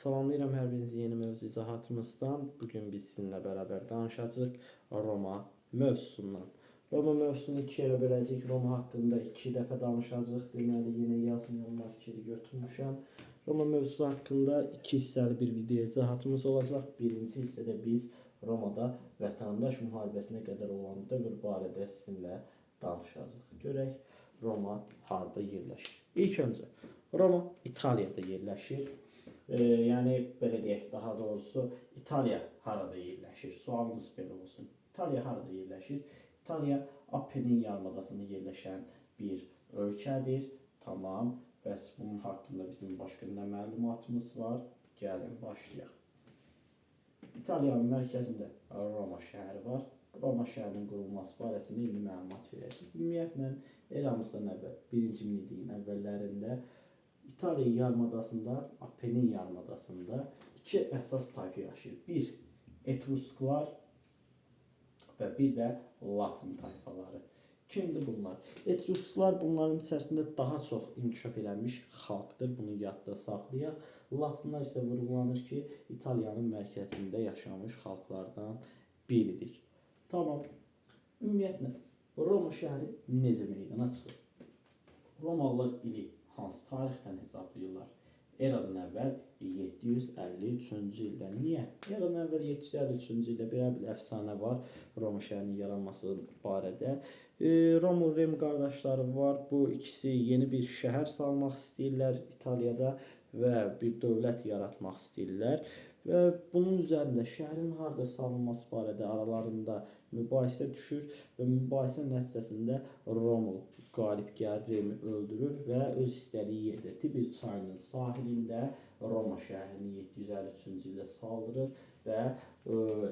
Salamlayıram hər birinizi yeni mövzu izahatımızdan. Bugün biz sizinlə bərabər danışacağıq Roma mövzusundan. Roma mövzusunu iki yerə böləcəyik. Roma haqqında iki dəfə danışacağıq. Deməli, yenə yazmayan markeri götürmüşəm. Roma mövzusu haqqında iki hissəli bir video izahatımız olacaq. Birinci hissədə biz Romada vətəndaş müharibəsinə qədər olan dövr barədə sizinlə danışacağıq. Görək Roma harda yerləşir. İlk öncə Roma İtaliyada yerləşir. Yəni belə deyək, daha doğrusu İtaliya harada yerləşir? Sualımız belə olsun. İtaliya harada yerləşir? İtaliya Apennin yarımadasında yerləşən bir ölkədir. Tamam. Bəs bunun haqqında bizim başqa nə məlumatımız var? Gəlin başlayaq. İtaliyanın mərkəzində Roma şəhəri var. Roma şəhərinin qurulması barəsində indi məlumat verəcək. Ümumiyyətlə eramızdan əvvəl 1-ci minilliyin əvvəllərində İtaliya yarımadasında, Apennin yarımadasında iki əsas tayfa yaşayır. Bir Etrusklar və bir də Latın tayfaları. Kimdir bunlar? Etrusklar bunların içərisində daha çox inkişaf eləmiş xalqdır. Bunu yadda saxlayaq. Latınlar isə vurğulanır ki, İtaliyanın mərkəzində yaşamış xalqlardan biridir. Tamam. Ümumiyyətlə Roma şəhəri necə meydana çıxır? Romalılar ili hansı tarixdən hesablayırlar? Eradan əvvəl 753-cü ildə. Niyə? Eradan əvvəl 753-cü ildə belə bir əfsanə var Roma şəhərinin yaranması barədə. Romul Rem qardaşları var. Bu ikisi yeni bir şəhər salmaq istəyirlər İtaliyada və bir dövlət yaratmaq istəyirlər. Və bunun üzərində şəhərin harda salınması barədə aralarında mübahisə düşür və mübahisə nəticəsində Romul qalib gəlir, Remi öldürür və öz istədiyi yerdə Tiber çayının sahilində Roma şəhərini 753-cü ildə saldırır və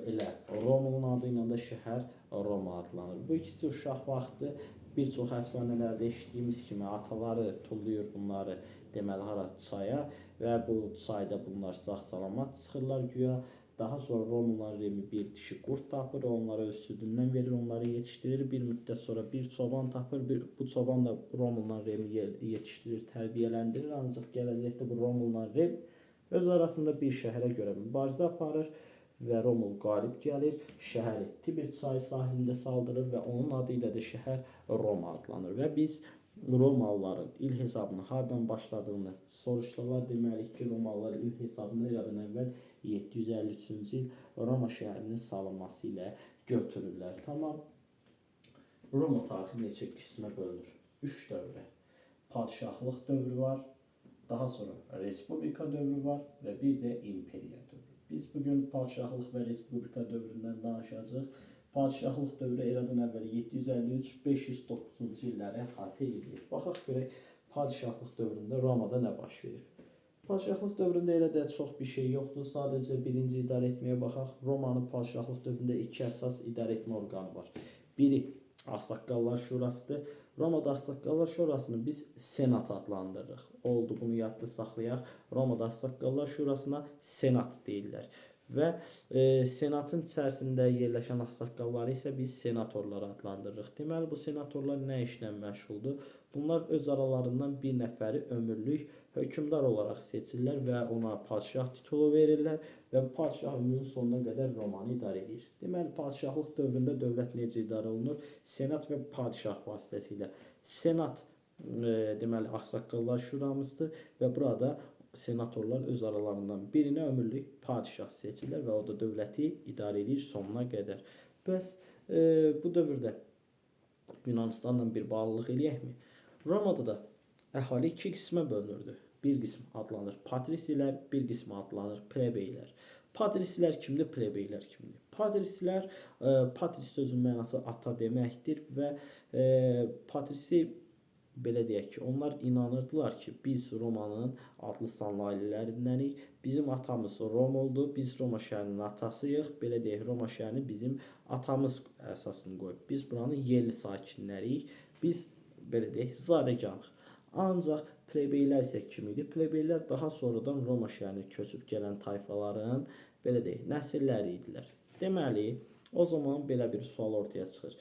elə Romulun adı ilə də şəhər Roma adlanır. Bu ikisi uşaq vaxtı bir çox əfsanələrdə eşitdiyimiz kimi ataları tullayır bunları deməli hara çaya və bu çayda bunlar sağ-salamat çıxırlar güya. Daha sonra Romulla Remi bir dişi qurd tapır, onlara öz südündən verir, onları yetişdirir. Bir müddət sonra bir çoban tapır, bu çoban da Romulla Remi yetişdirir, tərbiyələndirir. Ancaq gələcəkdə bu Romulla Rem öz arasında bir şəhərə görə mübarizə aparır və Romul qalib gəlir, şəhəri Tiber çayı sahilində saldırır və onun adı ilə də şəhər Roma adlanır. Və biz Romalıların il hesabını hardan başladığını soruşsalar deməliyik ki, Romalılar il hesabını eradan əvvəl 753-cü il Roma şəhərinin salınması ilə götürürlər. Tamam. Roma tarixi neçə qismə bölünür? 3 dövrə. Padşahlıq dövrü var, daha sonra Respublika dövrü var və bir də imperiya dövrü. Biz bugün padşahlıq və Respublika dövründən danışacağıq. Padşahlıq dövrü eradan əvvəl 753-509-cu illəri əhatə edir. Baxaq görək padşahlıq dövründə Romada nə baş verib. Padşahlıq dövründə elə də çox bir şey yoxdur. Sadəcə birinci idarə etməyə baxaq. Romanın padşahlıq dövründə iki əsas idarə etmə orqanı var. Biri Ağsaqqallar Şurasıdır. Romada Ağsaqqallar Şurasını biz Senat adlandırırıq. Oldu, bunu yadda saxlayaq. Romada Ağsaqqallar Şurasına Senat deyirlər. Və senatın içərisində yerləşən ağsaqqalları isə biz senatorlar adlandırırıq. Deməli, bu senatorlar nə işlə məşğuldur? Bunlar öz aralarından bir nəfəri ömürlük hökmdar olaraq seçirlər və ona padşah titulu verirlər və padşah ömrünün sonuna qədər Romanı idarə edir. Deməli, padşahlıq dövründə dövlət necə idarə olunur? Senat və padşah vasitəsilə. Senat deməli Ağsaqqallar Şuramızdır və burada senatorlar öz aralarından birinə ömürlük padşah seçirlər və o da dövləti idarə edir sonuna qədər. Bəs bu dövrdə Yunanistanla bir bağlılıq eləyəkmi? Romada da əhali iki qismə bölünürdü. Bir qism adlanır patrisilər, bir qism adlanır plebeylər. Patrisilər kimdir, plebeylər kimdir? Patrisilər, patris sözünün mənası ata deməkdir və patrisi belə deyək ki, onlar inanırdılar ki, biz Romanın adlı sanlı ailələrindənik. Bizim atamız Romuldur, biz Roma şəhərinin atasıyıq. Belə deyək, Roma şəhərini bizim atamız əsasını qoyub. Biz buranın yerli sakinləriyik. Biz belə deyək, zadəganıq. Ancaq plebeylər isə kim idi? Plebeylər daha sonradan Roma şəhərinə köçüb gələn tayfaların belə deyək, nəsilləri idilər. Deməli, o zaman belə bir sual ortaya çıxır.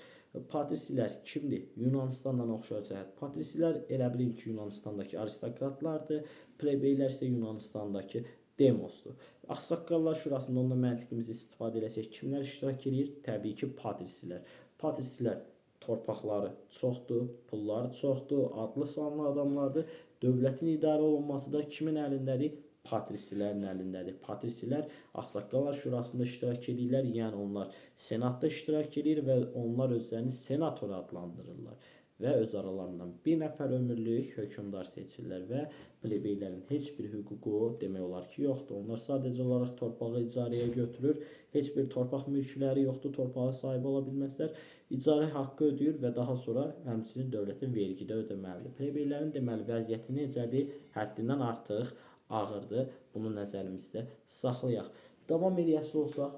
Patrisilər kimdir? Yunanistanla oxşar cəhət. Patrisilər elə bilin ki, Yunanistandakı aristokratlardır. Plebeylər isə Yunanistandakı Demosdur. Ağsaqqallar Şurasında onda məntiqimizi istifadə eləsək kimlər iştirak eləyir? Təbii ki, patrisilər. Patrisilər torpaqları çoxdur, pulları çoxdur, adlı sanlı adamlardır. Dövlətin idarə olunması da kimin əlindədir? Patrisilərin əlindədir. Patrisilər Ağsaqqallar Şurasında iştirak edirlər, yəni onlar senatda iştirak edir və onlar özlərini senator adlandırırlar və öz aralarından bir nəfər ömürlük hökmdar seçirlər və plebeylərin heç bir hüququ demək olar ki, yoxdur. Onlar sadəcə olaraq torpağı icarəyə götürür. Heç bir torpaq mülkləri yoxdur, torpağa sahib ola bilməzlər. İcarə haqqı ödəyir və daha sonra həmçinin dövlətə vergi də ödəməlidir. Plebeylərin deməli vəziyyəti necədir? Həddindən artıq ağırdır. Bunu nəzərimizdə saxlayaq. Davam eləyəsi olsaq,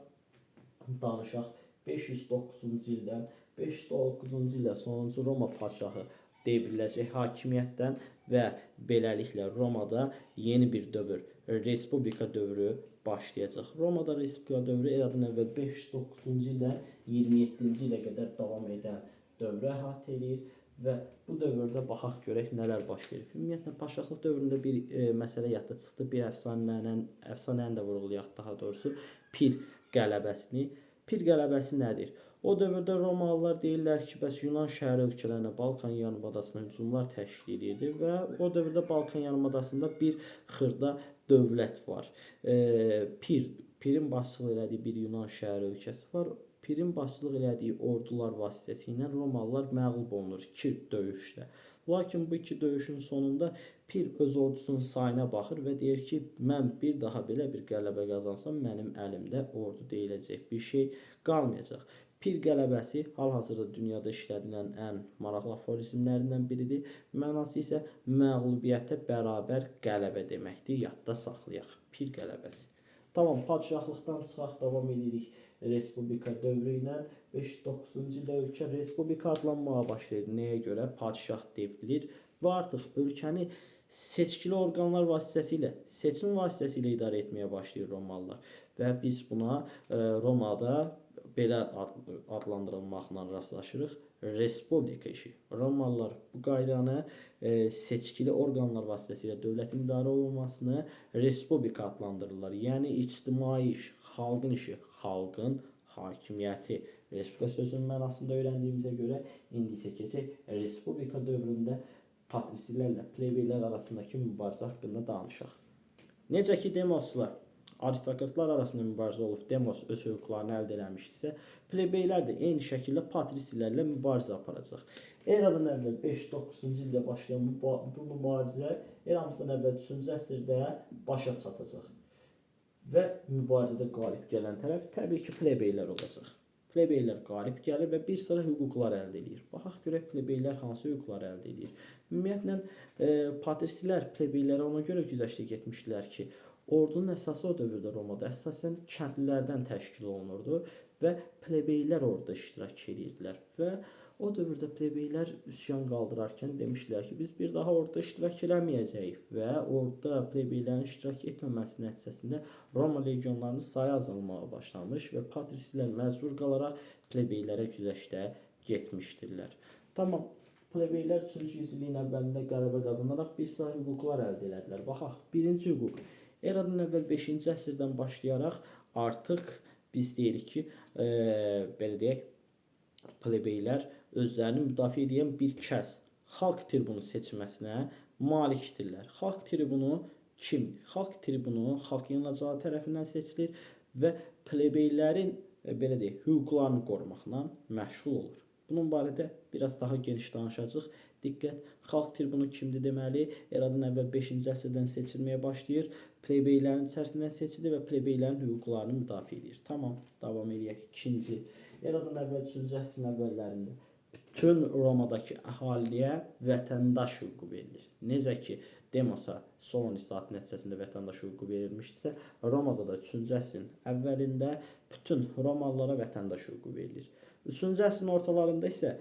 danışaq 509-cu ildən. 509-cu ildə sonuncu Roma padşahı devriləcək hakimiyyətdən və beləliklə Romada yeni bir dövr, Respublika dövrü başlayacaq. Romada Respublika dövrü eradan əvvəl 509-cu ildən 27-ci ilə qədər davam edən dövrü əhatə eləyir və bu dövrdə baxaq görək nələr baş verib. Ümumiyyətlə padşahlıq dövründə bir məsələ yadda çıxdı. Bir əfsanəni də vurğulayaq daha doğrusu. Pir qələbəsini. Pir qələbəsi nədir? O dövrdə Romalılar deyirlər ki, bəs Yunan şəhər ölkələrinə, Balkan yarımadasına hücumlar təşkil edirdi və o dövrdə Balkan yarımadasında bir xırda dövlət var. Pirin başçılıq elədiyi bir Yunan şəhər ölkəsi var. Pirin başçılıq elədiyi ordular vasitəsilə Romalılar məğlub olunur iki döyüşdə. Lakin bu iki döyüşün sonunda Pir öz ordusunun sayına baxır və deyir ki, mən bir daha belə bir qələbə qazansam, mənim əlimdə ordu deyiləcək bir şey qalmayacaq. Pir qələbəsi hal-hazırda dünyada işlədilən ən maraqlı aforizmlərindən biridir. Mənası isə məğlubiyyətə bərabər qələbə deməkdir. Yadda saxlayaq. Pir qələbəsi. Tamam, padşahlıqdan çıxaq, davam edirik Respublika dövrü ilə. 509-cu ildə ölkə Respublika adlanmağa başlayır. Nəyə görə? Padşah devrilir və artıq ölkəni seçkili orqanlar vasitəsilə, seçim vasitəsilə idarə etməyə başlayır Romalılar. Və biz buna Romada belə adlandırılmaqla rastlaşırıq. Respublika işi. Romalılar bu qaydanı seçkili orqanlar vasitəsilə dövlətin idarə olunmasını Respublika adlandırırlar. Yəni ictimai iş, xalqın işi, xalqın hakimiyyəti. Respublika sözünün mənasını da öyrəndiyimizə görə indi isə keçək Respublika dövründə patrisilərlə plebeylər arasındakı mübarizə haqqında danışaq. Necə ki demoslar aristokratlar arasında mübarizə olub, demos öz hüquqlarını əldə eləmişdisə, plebeylər də eyni şəkildə patrisilərlə mübarizə aparacaq. Eradan əvvəl 509-cu ildə başlayan bu mübarizə eramızdan əvvəl 3-cü əsrdə başa çatacaq. Və mübarizədə qalib gələn tərəf təbii ki, plebeylər olacaq. Plebeylər qalib gəlir və bir sıra hüquqlar əldə eləyir. Baxaq görək plebeylər hansı hüquqlar əldə eləyir. Ümumiyyətlə, patrisilər plebeylərə ona görə güzəştə getmişdilər ki, ordunun əsası o dövrdə Romada əsasən kəndlilərdən təşkil olunurdu və plebeylər orada iştirak edirdilər və o dövrdə plebeylər üsyan qaldırarkən demişdilər ki, biz bir daha orada iştirak eləməyəcəyik və orada plebeylərin iştirak etməməsi nəticəsində Roma legionlarının sayı azalmağa başlamış və patrisilər məcbur qalaraq plebeylərə güzəştə getmişdirlər. Tamam, plebeylər 3-cü yüzilliyin əvvəlində qələbə qazanaraq bir sıra hüquqlar əldə elədilər. Baxaq, birinci hüquq. Eradan əvvəl 5-ci əsrdən başlayaraq artıq biz deyirik ki, belə deyək, plebeylər özlərini müdafiə edən bir kəs, xalq tribunu seçməsinə malikdirlər. Xalq tribunu kim? Xalq tribunu xalq yığınacağı tərəfindən seçilir və plebeylərin belə deyək, hüquqlarını qorumaqla məşğul olur. Bunun barədə biraz daha geniş danışacağıq. Diqqət, xalq tribunu kimdir deməli? Eradan əvvəl 5-ci əsrdən seçilməyə başlayır. Plebeylərin içərisindən seçilir və plebeylərin hüquqlarını müdafiə edir. Tamam, davam eləyək. İkinci, Eradan əvvəl 3-cü əsrin əvvəllərində bütün Romadakı əhaliyə vətəndaş hüququ verilir. Necə ki, Demosa Solon islahatı nəticəsində vətəndaş hüququ verilmişsə, Romada da 3-cü əsrin əvvəlində bütün Romalılara vətəndaş hüququ verilir. 3-cü əsrin ortalarında isə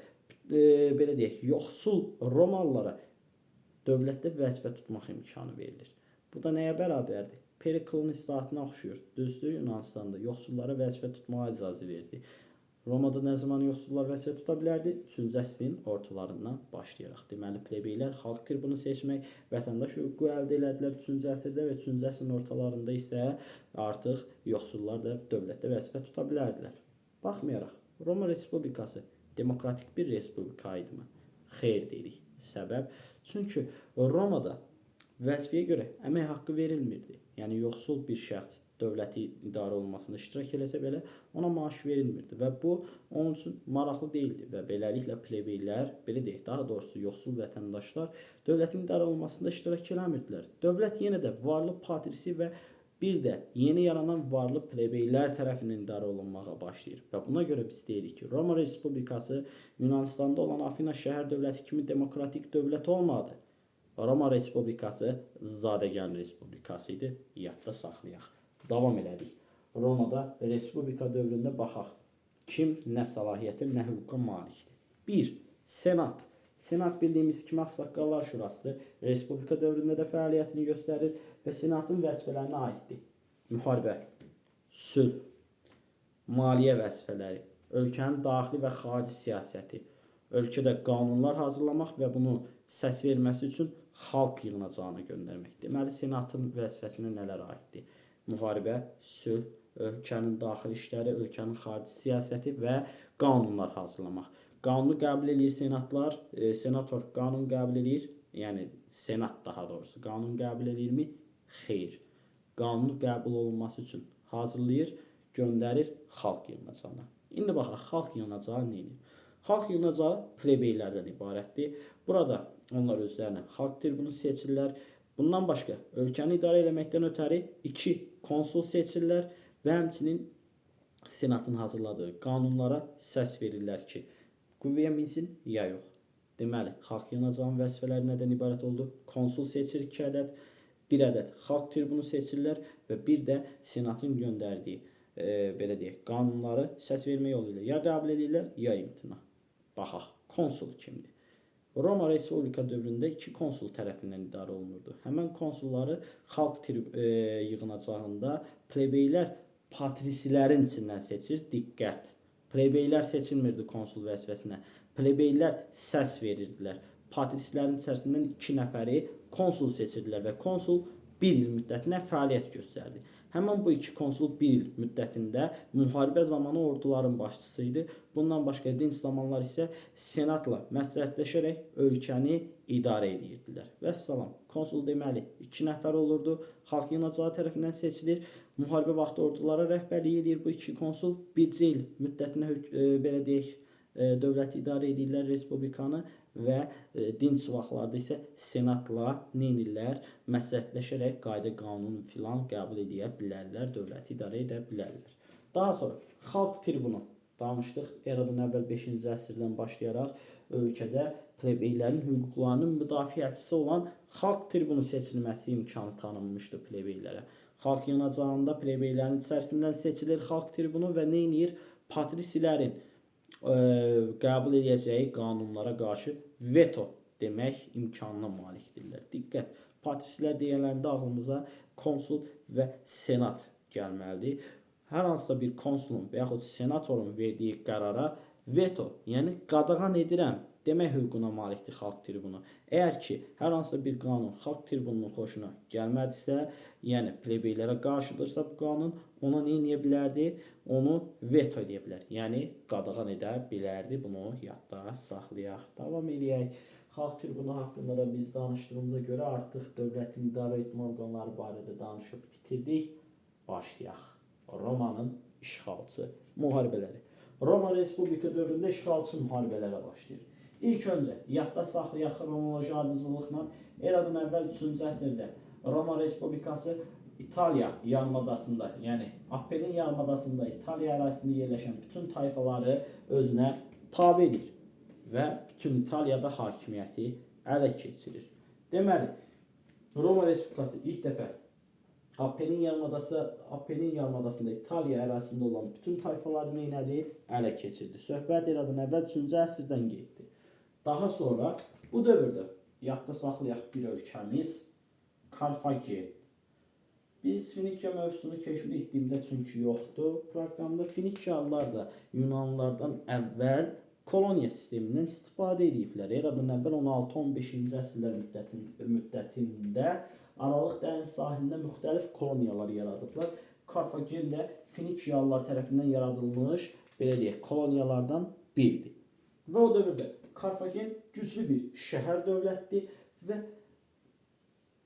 belə deyək, yoxsul Romalılara dövlətdə vəzifə tutmaq imkanı verilir. Bu da nəyə bərabərdir? Periklın islahatına oxşuyur. Düzdür, Yunanistanda yoxsullara vəzifə tutmağa icazə verdi. Romada nə zaman yoxsullar vəzifə tuta bilərdi? 3-cü əsrin ortalarından başlayaraq. Deməli, plebeylər xalq tribunu seçmək, vətəndaş hüququ əldə elədilər 3-cü əsrdə və 3-cü əsrin ortalarında isə artıq yoxsullar da dövlətdə vəzifə tuta bilərdilər. Baxmayaraq, Roma Respublikası demokratik bir respublika idimi? Xeyr deyirik. Səbəb? Çünki Romada vəzifəyə görə əmək haqqı verilmirdi. Yəni yoxsul bir şəxs dövləti idarə olunmasında iştirak eləsə belə ona maaş verilmirdi və bu onun üçün maraqlı deyildi və beləliklə plebeylər, belə deyək, daha doğrusu yoxsul vətəndaşlar dövlətin idarə olunmasında iştirak eləmirdilər. Dövlət yenə də varlı patrisi və bir də yeni yaranan varlı plebeylər tərəfindən idarə olunmağa başlayır. Və buna görə biz deyirik ki, Roma Respublikası Yunanistanda olan Afina şəhər dövləti kimi demokratik dövlət olmadı. Roma Respublikası zadəgan respublikası idi. Yadda saxlayaq. Davam elədik. Romada Respublika dövründə baxaq. Kim nə səlahiyyətə, nə hüquqa malikdir. 1. Senat. Senat bildiyimiz kimi Ağsaqqallar Şurasıdır. Respublika dövründə də fəaliyyətini göstərir və Senatın vəzifələrinə aiddir. Müharibə, sülh, maliyyə vəzifələri, ölkənin daxili və xarici siyasəti, ölkədə qanunlar hazırlamaq və bunu səs verməsi üçün xalq yığınacağına göndərmək. Deməli, Senatın vəzifəsinə nələr aiddir? Müharibə, sülh, ölkənin daxili işləri, ölkənin xarici siyasəti və qanunlar hazırlamaq. Qanunu qəbul eləyir senatlar, senator qanun qəbul eləyir, yəni senat daha doğrusu qanun qəbul eləyirmi? Xeyr. Qanun qəbul olunması üçün hazırlayır, göndərir xalq yığınacağına. İndi baxaq, xalq yığınacağı nə edir? Xalq yığınacağı plebeylərdən ibarətdir. Burada onlar özlərinə xalq tribunu seçirlər. Bundan başqa ölkəni idarə eləməkdən ötəri 2 konsul seçirlər və həmçinin senatın hazırladığı qanunlara səs verirlər ki, qüvvəyə minsin ya yox. Deməli, xalq yığınacağının vəzifələri nədən ibarət oldu? Konsul seçir 2 ədəd, 1 ədəd xalq tribunu seçirlər və bir də senatın göndərdiyi, belə deyək, qanunları səs vermə yolu ilə ya qəbul edirlər, ya imtina. Baxaq, konsul kimdir? Roma Respublika dövründə 2 konsul tərəfindən idarə olunurdu. Həmən konsulları xalq yığınacağında plebeylər patrisilərin içindən seçir. Diqqət! Plebeylər seçilmirdi konsul vəzifəsinə. Plebeylər səs verirdilər. Patrisilərin içərisindən 2 nəfəri konsul seçirdilər və konsul 1 il müddətinə fəaliyyət göstərdi. Həmən bu 2 konsul 1 il müddətində müharibə zamanı orduların başçısı idi. Bundan başqa dinc zamanlar isə senatla məsləhətləşərək ölkəni idarə edirdilər. Vəssalam, konsul deməli 2 nəfər olurdu. Xalq yığınacağı tərəfindən seçilir. Müharibə vaxtı ordulara rəhbərlik edir bu 2 konsul. 1 il müddətinə belə deyək, dövləti idarə edirlər, respublikanı və dinc vaxtlarda isə senatla neynirlər? Məsləhətləşərək qayda qanun filan qəbul edə bilərlər, dövləti idarə edə bilərlər. Daha sonra xalq tribunu danışdıq. Eradan əvvəl 5-ci əsrdən başlayaraq ölkədə plebeylərin hüquqlarının müdafiəçisi olan xalq tribunu seçilməsi imkanı tanınmışdı plebeylərə. Xalq yığınacağında plebeylərin içərisindən seçilir xalq tribunu və neynir? Patrisilərin qəbul edəcəyi qanunlara qarşı veto demək imkanına malikdirlər. Diqqət! Patrislər deyəndə ağlımıza konsul və senat gəlməlidir. Hər hansısa bir konsulun və yaxud senatorun verdiyi qərara veto, yəni qadağan edirəm demək hüququna malikdir xalq tribunu. Əgər ki, hər hansısa bir qanun xalq tribununun xoşuna gəlmədisə, yəni plebeylərə qarşıdırsa bu qanun, ona nə edə bilərdi? Onu veto edə bilər. Yəni qadağan edə bilərdi. Bunu yadda saxlayaq. Davam eləyək. Xalq tribunu haqqında da biz danışdığımıza görə artıq dövlətin idarə etmə orqanları barədə danışıb bitirdik. Başlayaq. Romanın işğalçı müharibələri. Roma Respublika dövründə işğalçı müharibələrə başlayır. İlk öncə yadda saxlayaq xronoloji ardıcıllıqla Eradan əvvəl 3-cü əsrdə Roma Respublikası İtaliya yarımadasında, yəni Apennin yarımadasında İtaliya ərazisində yerləşən bütün tayfaları özünə tabe edir və bütün İtaliyada hakimiyyəti ələ keçirir. Deməli, Roma Respublikası ilk dəfə Apennin yarımadasında İtaliya ərazisində olan bütün tayfaları nə elədi? Ələ keçirdi. Söhbət Eradan əvvəl 3-cü əsrdən getdi. Daha sonra bu dövrdə yadda saxlayaq bir ölkəmiz Karfagen. Biz Finikiya mövzusunu keçmiş etdiyimdə çünki yoxdur proqramda. Finikiyalılar da Yunanlılardan əvvəl koloniya sistemindən istifadə ediblər. Eradan əvvəl 16-15-ci əsrlər müddətində Aralıq dəniz sahilində müxtəlif koloniyalar yaradıblar. Karfagen də Finikiyalılar tərəfindən yaradılmış, belə deyək, koloniyalardan biridir. Və o dövrdə Karfagen güclü bir şəhər dövlətdir və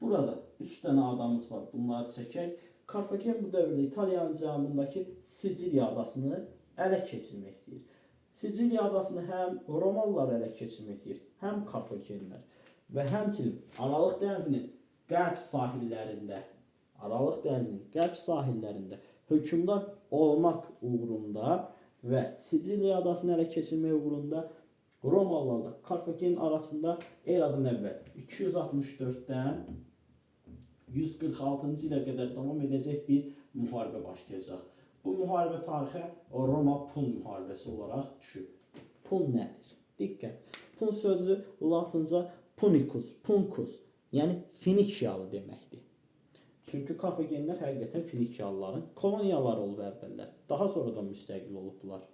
burada 3 dənə adamız var. Bunları çəkək. Karfagen bu dövrdə İtaliyanın cənubundakı Siciliya adasını ələ keçirmək istəyir. Siciliya adasını həm Romalılar ələ keçirmək istəyir, həm Karfagenlər və həmçinin Aralıq dənizinin qərb sahillərində, Aralıq dənizinin qərb sahillərində hökmdar olmaq uğrunda və Siciliya adasını ələ keçirmək uğrunda Romalılarla Karfagen arasında eradan əvvəl 264-dən 146-cı ilə qədər davam edəcək bir müharibə başlayacaq. Bu müharibə tarixə Roma-Pun müharibəsi olaraq düşüb. Pun nədir? Diqqət! Pun sözü latınca punicus, puncus, yəni Finikiyalı deməkdir. Çünki Karfagenlər həqiqətən Finikiyalıların koloniyaları olub əvvəllər. Daha sonradan müstəqil olublar.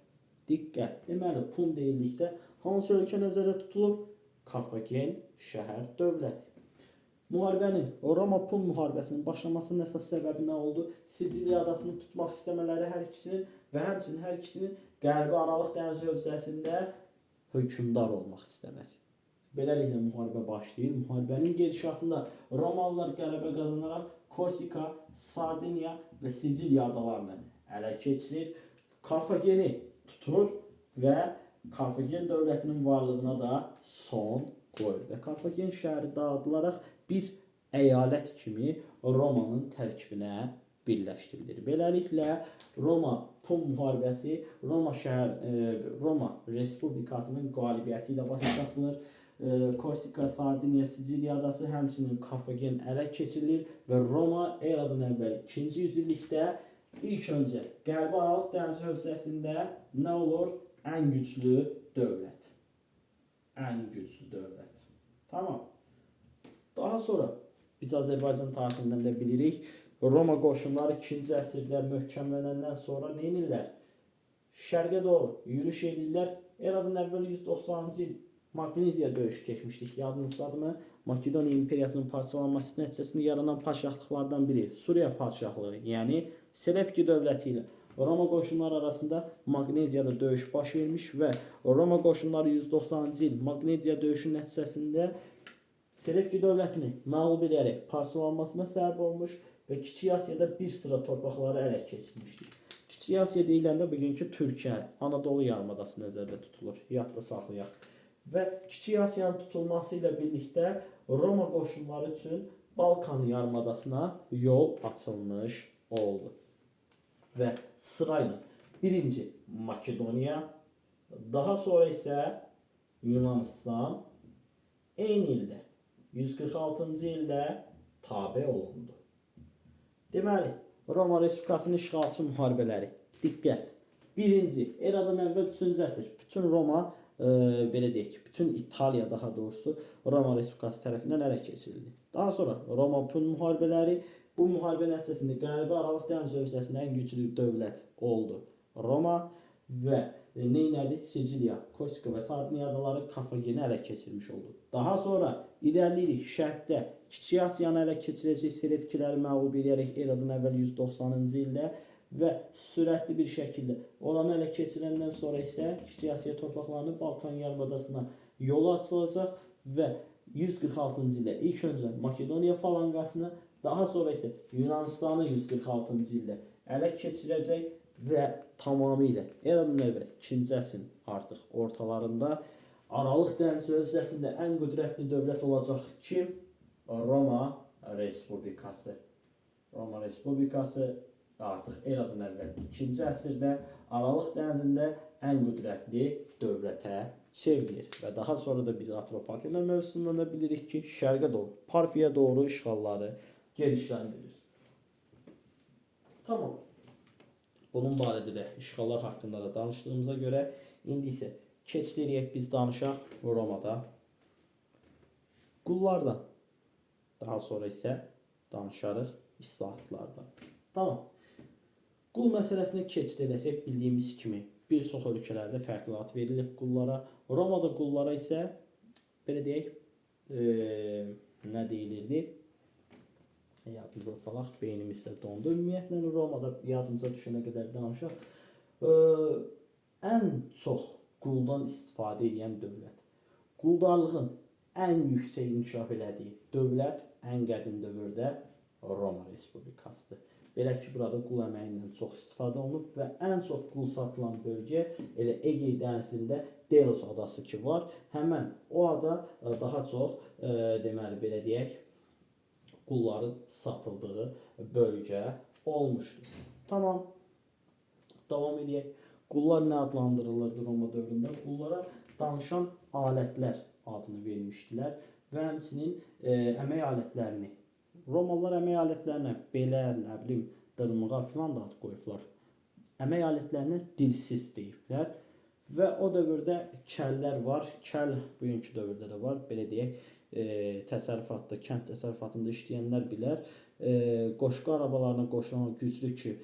Diqqət! Deməli, Pun deyildikdə hansı ölkə nəzərdə tutulur? Karfagen şəhər dövləti. Müharibənin, Roma-Pun müharibəsinin başlamasının əsas səbəbi nə oldu? Siciliya adasını tutmaq istəmələri hər ikisinin və həmçinin hər ikisinin Qərbi Aralıq dənizi hövzəsində hökmdar olmaq istəməsi. Beləliklə müharibə başlayır. Müharibənin gedişatında Romalılar qələbə qazanaraq Korsika, Sardiniya və Siciliya adalarını ələ keçirir. Karfageni tutur və Karfagen dövlətinin varlığına da son qoyur və Karfagen şəhəri dağıdılaraq bir əyalət kimi Romanın tərkibinə birləşdirilir. Beləliklə Roma-Pun müharibəsi Roma Respublikasının qalibiyyəti ilə başa çatılır. Korsika, Sardiniya, Siciliya adası, həmçinin Karfagen ələ keçirilir və Roma eradan əvvəl 2-ci yüzillikdə ilk öncə Qərbi Aralıq dənizi hövzəsində nə olur? Ən güclü dövlət. Ən güclü dövlət. Tamam. Daha sonra biz Azərbaycan tarixindən də bilirik. Roma qoşunları 2-ci əsrdə möhkəmlənəndən sonra nə edirlər? Şərqə doğru yürüş edirlər. Eradan əvvəl 190-cı il Magneziya döyüşü keçmişdik. Yadınızdadırmı? Makedoniya imperiyasının parçalanması nəticəsində yaranan padşahlıqlardan biri Suriya padşahlığı, yəni Selevki dövləti ilə Roma qoşunları arasında Magneziyada döyüş baş vermiş və Roma qoşunları 190-cı il Magneziya döyüşü nəticəsində Selevki dövlətini məğlub edərək parçalanmasına səbəb olmuş və Kiçik Asiyada bir sıra torpaqları ələ keçirmişdir. Kiçik Asiya deyiləndə bugünkü Türkiyə, Anadolu yarımadası nəzərdə tutulur. Yadda saxlayaq. Və Kiçik Asiyanın tutulması ilə birlikdə Roma qoşunları üçün Balkan yarımadasına yol açılmış oldu. Və sırayla birinci Makedoniya, daha sonra isə Yunanistan eyni ildə 146-cı ildə tabe olundu. Deməli, Roma Respublikasının işğalçı müharibələri. Diqqət! Birinci, eradan əvvəl 3-cü əsr. Bütün Roma, belə deyək, bütün İtaliya daha doğrusu Roma Respublikası tərəfindən ələ keçirildi. Daha sonra Roma-Pun müharibələri. Bu müharibə nəticəsində Qərbi Aralıq dənizi hövzəsində ən güclü dövlət oldu Roma və nə elədi? Siciliya, Korsika və Sardiniya adaları Karfageni ələ keçirmiş oldu. Daha sonra irəliləyirik. Şərqdə Kiçik Asiyanı ələ keçirəcək Selevkiləri məğlub edərək eradan əvvəl 190-cı ildə və sürətli bir şəkildə oranı ələ keçirəndən sonra isə Kiçik Asiya torpaqlarını Balkan yarımadasına yolu açılacaq və 146-cı ildə ilk öncə Makedoniya falanqasını, daha sonra isə Yunanistanı 146-cı ildə ələ keçirəcək və tamamilə eradan əvvəl 2-ci əsrin artıq ortalarında Aralıq dənizi hövzəsində ən qüdrətli dövlət olacaq kim? Roma Respublikası. Roma Respublikası artıq eradan əvvəl 2-ci əsrdə Aralıq dənizində ən qüdrətli dövlətə çevrilir və daha sonra da biz Atropatena mövzusundan da bilirik ki, şərqə doğru, Parfiya doğru işğalları genişləndirir. Tamam. Bunun barədə də işğallar haqqında da danışdığımıza görə indi isə keçid eləyək biz danışaq Romada qullardan. Daha sonra isə danışarıq islahatlardan. Tamam. Qul məsələsinə keçid eləsək, bildiyimiz kimi bir çox ölkələrdə fərqli ad verilib qullara. Romada qullara isə belə deyək, nə deyilirdi? Yadımıza salaq, beynimiz isə dondu. Ümumiyyətlə Romada yadımıza düşənə qədər danışaq. Ən çox quldan istifadə edən dövlət. Quldarlığın ən yüksək inkişaf elədiyi dövlət ən qədim dövrdə Roma Respublikasıdır. Belə ki, burada qul əməyindən çox istifadə olunub və ən çox qul satılan bölgə elə Egey dənizində Delos adası ki var. Həmən o ada daha çox deməli belə deyək, qulların satıldığı bölgə olmuşdur. Tamam. Davam edək. Qullar nə adlandırılırdı Roma dövründə? Qullara danışan alətlər adını vermişdilər və həmçinin əmək alətlərini. Romalılar əmək alətlərinə belə, nə bilim, dırmığa filan da ad qoyublar. Əmək alətlərinə dilsiz deyiblər. Və o dövrdə kəllər var. Kəl bugünkü dövrdə də var. Belə deyək, təsərrüfatda, kənd təsərrüfatında işləyənlər bilər. Qoşqu arabalarına qoşulan güclü ki,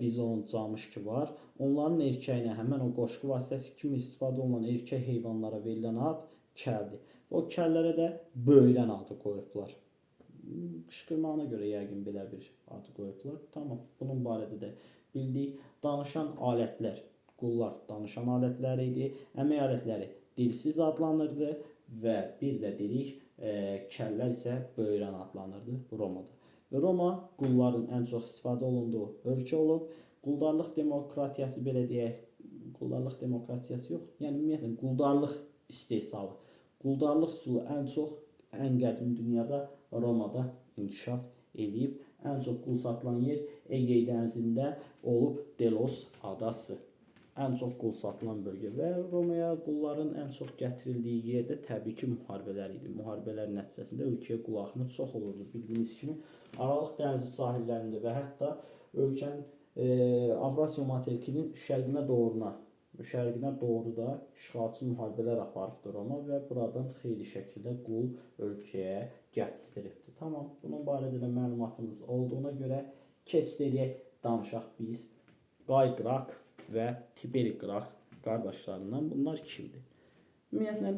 bizon, camış ki var. Onların erkəyinə həmən o qoşqu vasitəsi kimi istifadə olunan erkək heyvanlara verilən ad kəldir. O kəllərə də böyrən adı qoyublar. Qışqırmağına görə yəqin belə bir ad qoyublar. Tamam, bunun barədə də bildik. Danışan alətlər, qullar danışan alətləri idi. Əmək alətləri dilsiz adlanırdı və bir də dedik, kəllər isə böyrən adlanırdı Romada. Və Roma qulların ən çox istifadə olunduğu ölkə olub. Quldarlıq demokratiyası belə deyək, quldarlıq demokratiyası yox, yəni ümumiyyətlə quldarlıq istehsalı. Quldarlıq üsulu ən çox ən qədim dünyada Romada inkişaf eləyib. Ən çox qul satılan yer Egey dənizində olub Delos adası. Ən çox qul satılan bölgə və Romaya qulların ən çox gətirildiyi yerdə təbii ki müharibələr idi. Müharibələr nəticəsində ölkəyə qul axını çox olurdu. Bildiyiniz kimi Aralıq dənizi sahillərində və hətta ölkənin Avrasiya materikinin şərqinə doğru da işğalçı müharibələr aparıbdır Roma və buradan xeyli şəkildə qul ölkəyə gətiribdir. Tamam, bunun barədə də məlumatımız olduğuna görə keçid eləyək, danışaq biz Qay Qraq və Tiberi Qraq qardaşlarından. Bunlar kimdir? Ümumiyyətlə,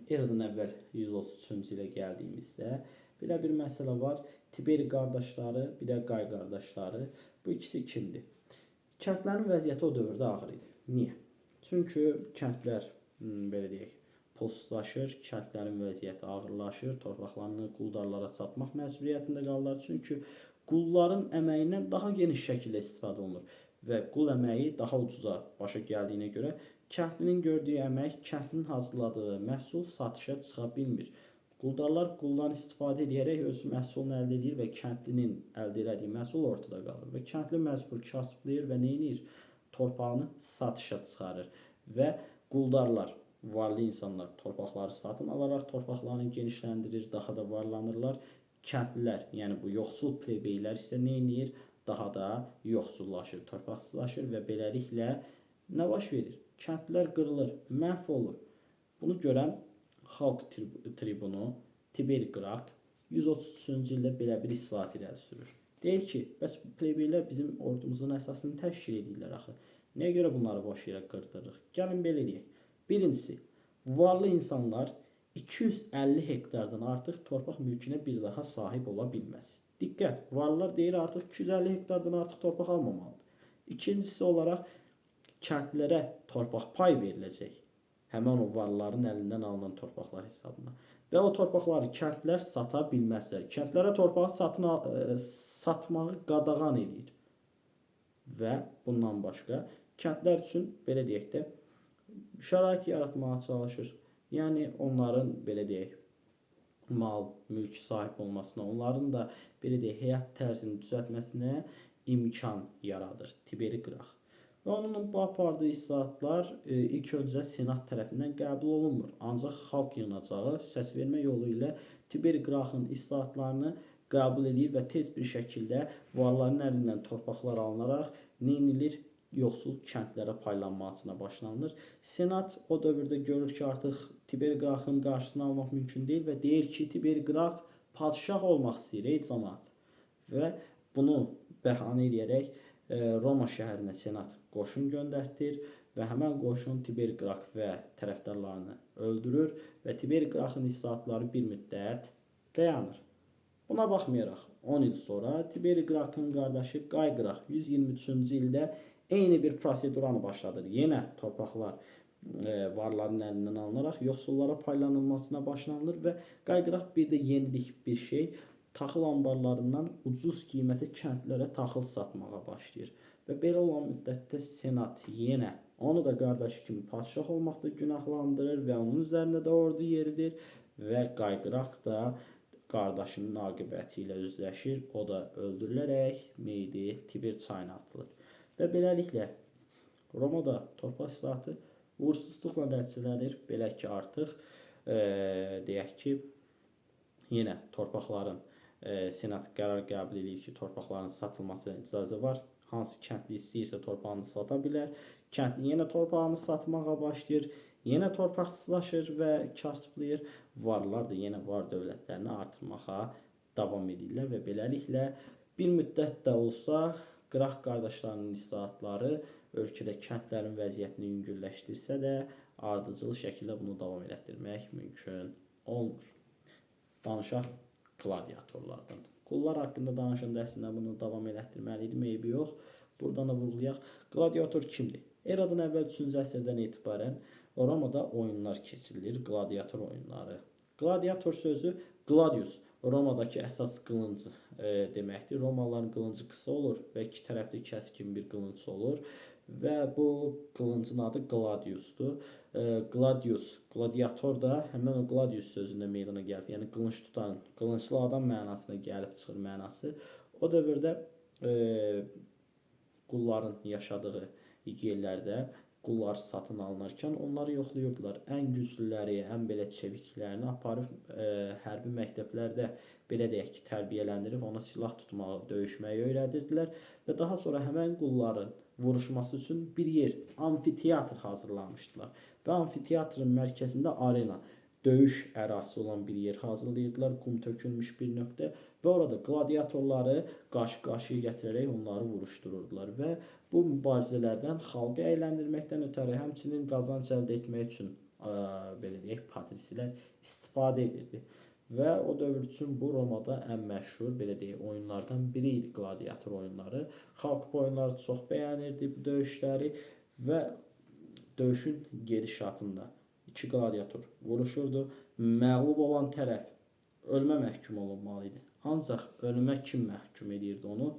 eradan əvvəl 133-cü ilə gəldiyimizdə belə bir məsələ var. Tiberi qardaşları, bir də Qay qardaşları. Bu ikisi kimdir? Kəndlərin vəziyyəti o dövrdə ağır idi. Niyə? Çünki kəndlər, belə deyək, pulsuzlaşır, kəndlərin vəziyyəti ağırlaşır, torpaqlarını quldarlara satmaq məcburiyyətində qalırlar. Çünki qulların əməyindən daha geniş şəkildə istifadə olunur və qul əməyi daha ucuza başa gəldiyinə görə kəndlinin gördüyü əmək, kəndlinin hazırladığı məhsul satışa çıxa bilmir. Quldarlar quldan istifadə edərək öz məhsulunu əldə edir və kəndlinin əldə elədiyi məhsul ortada qalır və kəndli məcbur kasıblayır və nə edir? Torpağını satışa çıxarır və quldarlar, varlı insanlar torpaqları satın alaraq torpaqlarını genişləndirir, daha da varlanırlar. Kəndlilər, yəni bu yoxsul plebeylər isə nə edir? Daha da yoxsullaşır, torpaqsızlaşır və beləliklə nə baş verir? Kəndlilər qırılır, məhv olur. Bunu görən xalq tribunu Tiberi Qraq 133-cü ildə belə bir islahat irəli sürür. Deyir ki, bəs plebeylər bizim ordumuzun əsasını təşkil edirlər axı. Nəyə görə bunları boş yerə qırdırırıq? Gəlin belə eləyək. Birincisi, varlı insanlar 250 hektardan artıq torpaq mülkünə bir daha sahib ola bilməz. Diqqət, varlılar deyir artıq 250 hektardan artıq torpaq almamalıdır. İkincisi olaraq kəndlərə torpaq pay veriləcək. Həmən o varlıların əlindən alınan torpaqlar hesabına. Və o torpaqları kəndlər sata bilməzlər. Kəndlərə torpağı satmağı qadağan eləyir. Və bundan başqa kəndlər üçün belə deyək də şərait yaratmağa çalışır. Yəni onların belə deyək mal, mülk sahib olmasına, onların da belə deyək həyat tərzini düzəltməsinə imkan yaradır Tiberi Qraq. Və onun bu apardığı islahatlar ilk öncə Senat tərəfindən qəbul olunmur. Ancaq xalq yığınacağı səs vermə yolu ilə Tiberi Qraqın islahatlarını qəbul edir və tez bir şəkildə varların əlindən torpaqlar alınaraq nə edilir? Yoxsul kəndlərə paylanmasına başlanılır. Senat o dövrdə görür ki, artıq Tiberi Qraqın qarşısını almaq mümkün deyil və deyir ki, Tiberi Qraq padşah olmaq istəyir, ey camaat. Və bunu bəhanə eləyərək Roma şəhərinə senat qoşun göndərtir və həmən qoşun Tiber Qrak və tərəfdarlarını öldürür və Tiber Qrakın islahatları bir müddət dayanır. Buna baxmayaraq 10 il sonra Tiber Qrakın qardaşı Qay Qrak 123-cü ildə eyni bir proseduranı başladır. Yenə torpaqlar varların əlindən alınaraq yoxsullara paylanılmasına başlanılır və Qay Qrak bir də yenilik bir şey taxıl anbarlarından ucuz qiymətə kəndlərə taxıl satmağa başlayır. Və belə olan müddətdə senat yenə onu da qardaşı kimi padşah olmaqda günahlandırır və onun üzərində də ordu yeridir və Qay Qrak da qardaşının aqibəti ilə üzləşir. O da öldürülərək meyidi Tiber çayına atılır. Və beləliklə Romada torpaq islahatı uğursuzluqla nəticələnir. Belə ki, artıq deyək ki, yenə torpaqların senat qərar qəbul edir ki, torpaqların satılmasına icazə var. Hansı kəndli istəyirsə torpağını sata bilər. Kəndli yenə torpağını satmağa başlayır. Yenə torpaqsızlaşır və kasıblayır. Varlılar da yenə var dövlətlərini artırmağa davam edirlər və beləliklə bir müddət də olsa Qraq qardaşlarının islahatları ölkədə kəndlərin vəziyyətini yüngülləşdirsə də, ardıcıl şəkildə bunu davam elətdirmək mümkün olmur. Danışaq qladiatorlardan. Qullar haqqında danışanda əslində bunu davam elətdirməli idim, eybi yox. Buradan da vurğulayaq. Qladiator kimdir? Eradan əvvəl 3-cü əsrdən etibarən Romada oyunlar keçirilir, qladiator oyunları. Qladiator sözü gladius, Romadakı əsas qılınc deməkdir. Romalıların qılıncı qısa olur və iki tərəfli kəskin bir qılınc olur və bu qılıncın adı gladiusdur. Gladius, qladiator da həmin o gladius sözündən meydana gəlib. Yəni qılınc tutan, qılınclı adam mənasına gəlib çıxır mənası. O dövrdə qulların yaşadığı yerlərdə qullar satın alınarkən onları yoxlayırdılar. Ən güclüləri, ən belə çeviklərini aparıb hərbi məktəblərdə belə deyək ki, tərbiyələndirib ona silah tutmağı, döyüşməyi öyrədirdilər və daha sonra həmən qulların vuruşması üçün bir yer, amfiteatr hazırlamışdılar. Və amfiteatrın mərkəzində arena, döyüş ərazisi olan bir yer hazırlayırdılar, qum tökülmüş bir nöqtə və orada qladiatorları qarşı-qarşıya gətirərək onları vuruşdururdular və bu mübarizələrdən xalqı əyləndirməkdən ötəri həmçinin qazanc əldə etmək üçün belə deyək, patrisilər istifadə edirdi. Və o dövr üçün bu Romada ən məşhur, belə deyək, oyunlardan biri idi qladiator oyunları. Xalq bu oyunları çox bəyənirdi, bu döyüşləri və döyüşün gedişatında iki qladiator vuruşurdu. Məğlub olan tərəf ölmə məhkum olunmalı idi. Ancaq ölümə kim məhkum edirdi onu?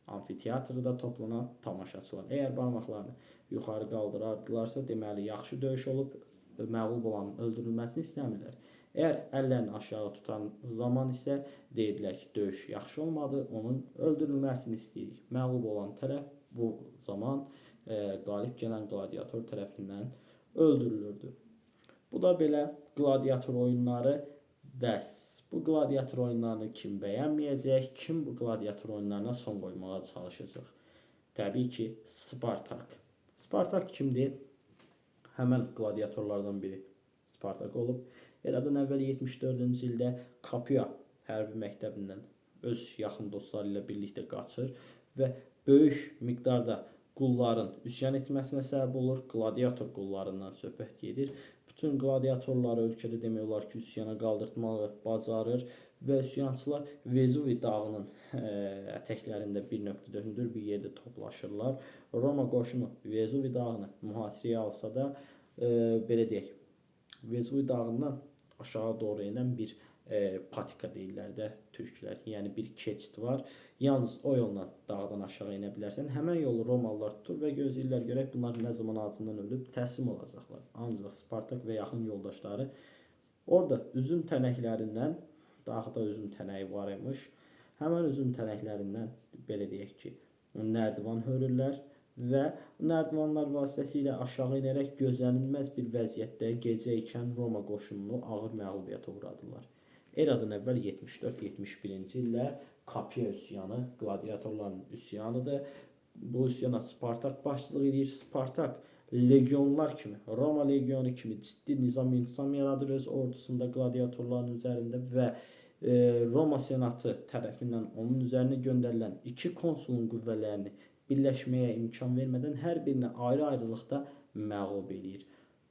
Amfiteatrda toplanan tamaşaçılar. Əgər barmaqlarını yuxarı qaldırardılarsa, deməli yaxşı döyüş olub, məğlub olanın öldürülməsini istəmirlər. Əgər əllərini aşağı tutan zaman isə deyirdilər ki, döyüş yaxşı olmadı, onun öldürülməsini istəyirik. Məğlub olan tərəf bu zaman qalib gələn qladiator tərəfindən öldürülürdü. Bu da belə qladiator oyunları bəs. Bu qladiator oyunlarını kim bəyənməyəcək, kim bu qladiator oyunlarına son qoymağa çalışacaq? Təbii ki, Spartak. Spartak kimdir? Həmən qladiatorlardan biri Spartak olub. Eradan əvvəl 74-cü ildə Capua hərbi məktəbindən öz yaxın dostları ilə birlikdə qaçır və böyük miqdarda qulların üsyan etməsinə səbəb olur. Qladiator qullarından söhbət gedir. Bütün qladiatorları ölkədə demək olar ki, üsyana qaldırtmağı bacarır və üsyançılar Vezuvi dağının ətəklərində bir nöqtədə hündür bir yerdə toplaşırlar. Roma qoşunu Vezuvi dağını mühasirəyə alsa da, belə deyək, Vezuvi dağından aşağı doğru enən bir patika deyirlər də türklər. Yəni bir keçid var. Yalnız o yolla dağdan aşağı enə bilərsən. Həmən yolu Romalılar tutur və gözləyirlər görək bunlar nə zaman acından ölüb təslim olacaqlar. Ancaq Spartak və yaxın yoldaşları orada üzüm tənəklərindən, dağda üzüm tənəyi var imiş. Həmən üzüm tənəklərindən belə deyək ki, nərdivan hörürlər və nərdivanlar vasitəsilə aşağı enərək gözlənilməz bir vəziyyətdə gecə ikən Roma qoşununu ağır məğlubiyyətə uğradılar. Eradan əvvəl 74-71-ci ildə Capua üsyanı, qladiatorların üsyanıdır. Bu üsyana Spartak başçılıq edir. Spartak legionlar kimi, Roma legionu kimi ciddi nizam-intizam yaradır öz ordusunda qladiatorların üzərində və Roma Senatı tərəfindən onun üzərinə göndərilən iki konsulun qüvvələrini birləşməyə imkan vermədən hər birini ayrı-ayrılıqda məğlub eləyir.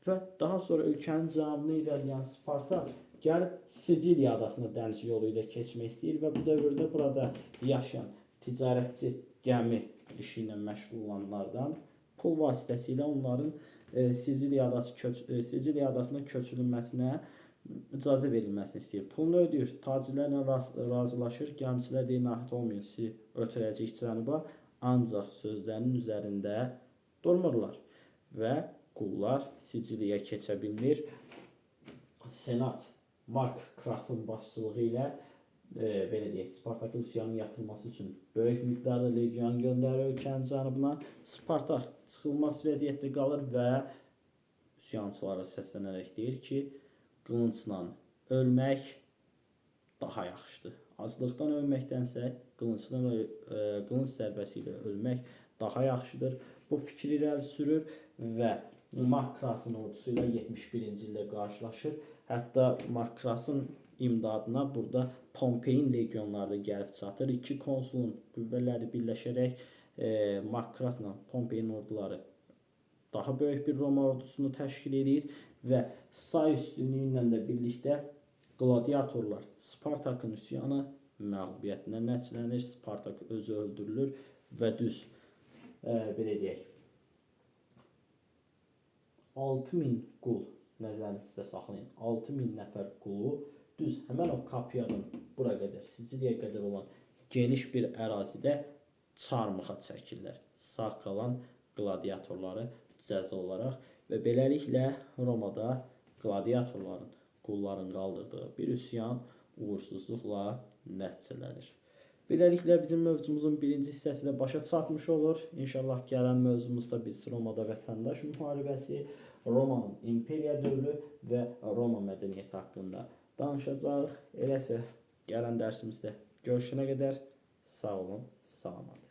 Və daha sonra ölkənin cənubuna irəliləyən Spartak gəlib Siciliya adasına dəniz yolu ilə keçmək istəyir və bu dövrdə burada yaşayan ticarətçi gəmi işi ilə məşğul olanlardan pul vasitəsilə onların Siciliya adasına köçürülməsinə icazə verilməsini istəyir. Pulunu ödəyir, tacirlərlə razılaşır, gəmiçilər deyir, narahat olmayın, sizi ötürəcəyik cənuba, ancaq sözlərinin üzərində durmurlar və qullar Siciliyaya keçə bilmir. Senat Mark Krasın başçılığı ilə belə deyək, Spartakın üsyanın yatırılması üçün böyük miqdarda legion göndərir ölkənin cənubuna. Spartak çıxılmaz vəziyyətdə qalır və üsyançılara səslənərək deyir ki, qılıncla ölmək daha yaxşıdır. Aclıqdan ölməkdənsə qılınc zərbəsi ilə ölmək daha yaxşıdır. Bu fikri irəli sürür və Mark Krasın ordusu ilə 71-ci ildə qarşılaşır. Hətta Mark Krasın imdadına burada Pompeyin legionları da gəlib çatır. İki konsulun qüvvələri birləşərək Mark Krasla Pompeyin orduları daha böyük bir Roma ordusunu təşkil edir və say üstünlüyü ilə də birlikdə qladiatorlar Spartakın üsyanı məğlubiyyətinə nəticələnir. Spartak özü öldürülür və düz belə deyək 6000 qul, nəzərinizdə saxlayın, 6000 nəfər qulu düz həmən o Kapiyadan bura qədər, Siciliyaya qədər olan geniş bir ərazidə çarmıxa çəkirlər. Sağ qalan qladiatorları cəza olaraq və beləliklə Romada qladiatorların, qulların qaldırdığı bir üsyan uğursuzluqla nəticələnir. Beləliklə bizim mövzumuzun birinci hissəsi də başa çatmış olur. İnşallah gələn mövzumuzda biz Romada vətəndaş müharibəsi, Romanın imperiya dövrü və Roma mədəniyyəti haqqında danışacağıq. Eləsə gələn dərsimizdə görüşənə qədər sağ olun, salamat.